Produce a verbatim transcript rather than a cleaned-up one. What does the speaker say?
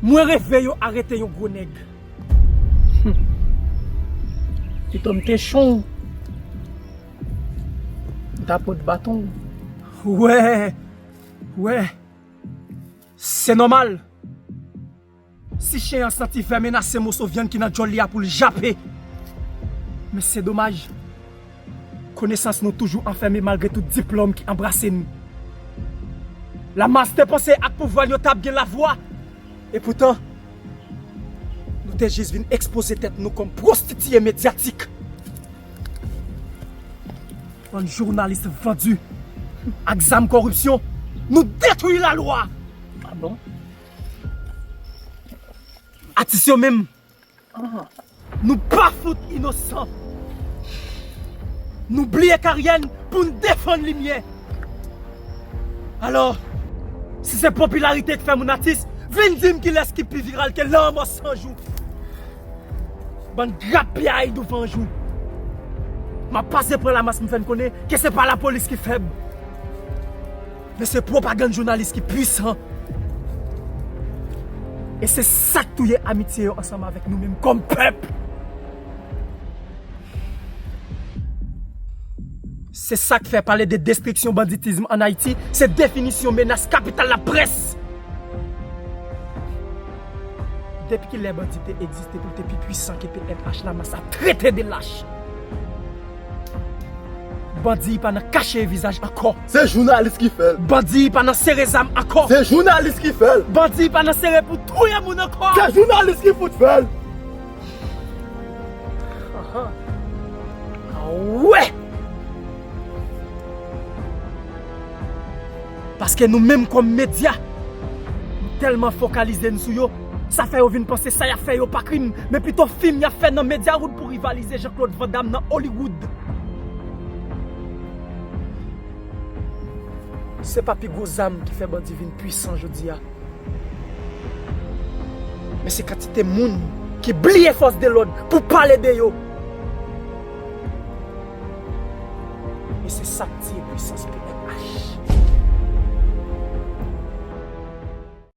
Mwen reve yo arete yon gwo nèg. Pito m te chon, m ta pot baton. Wè, wè, se nòmal. Si chen an santi vè, mennen se moso vyann ki nan djòl li a pou l jape. Men se domaj, konesans nou toujou anfème malgre tout diplòm ki anbrase nou. Lamas te panse ak pouvwa l yo t ap gen lavwa. Epoutan, nou te jis vin ekspoze tèt nou kòm pwostitiye medyatik. Bann jounalis vandi ak zam kòripsyon, nou detwi lalwa. Ah bon? Atis yo menm, nou pa fout inosan. Nou bliye karyè n pou n defann limyè. Alò, si se popilarite k fè moun atis, vin di m kilès ki pi viral ke Lanmò San Jou. Bann grapyay douvan jou. M ap pase pran Lamas, m fè n konnen ke se pa lapolis ki fèb. Men se pwopagann jounalis ki pwisan. E se sa k touye amitye yo ansanm avèk nou menm kòm pèp. Se sa k fè pale de destriksyon banditism ann Ayiti, se definisyon menas kapital laprès. Depi kilè bandi te egziste pou l te pi pwisan ke P N H, Lamas ap trete de lach? Bandi pa nan kache vizaj ankò. Se jounalis ki fè l. Bandi pa nan sere zam ankò. Se jounalis ki fè l. Bandi pa nan sere pou touye moun ankò. Se jounalis ki fout fè l. Aha. Ah wè! Paske nou menm kòm medya, nou tèlman fokalize n sou yo, sa fè yo vin panse sa y ap fè yo pa krim, men pito fim y ap fè nan Medyawood pou rivalize Jean-Claude Van Damme nan Hollywood. Se pa pi gwo zam ki fè bandi vin pwisan jodi a. Men se kantite moun ki bliye fòs de lòd pou pale de yo. E se sa k tiye pwisans P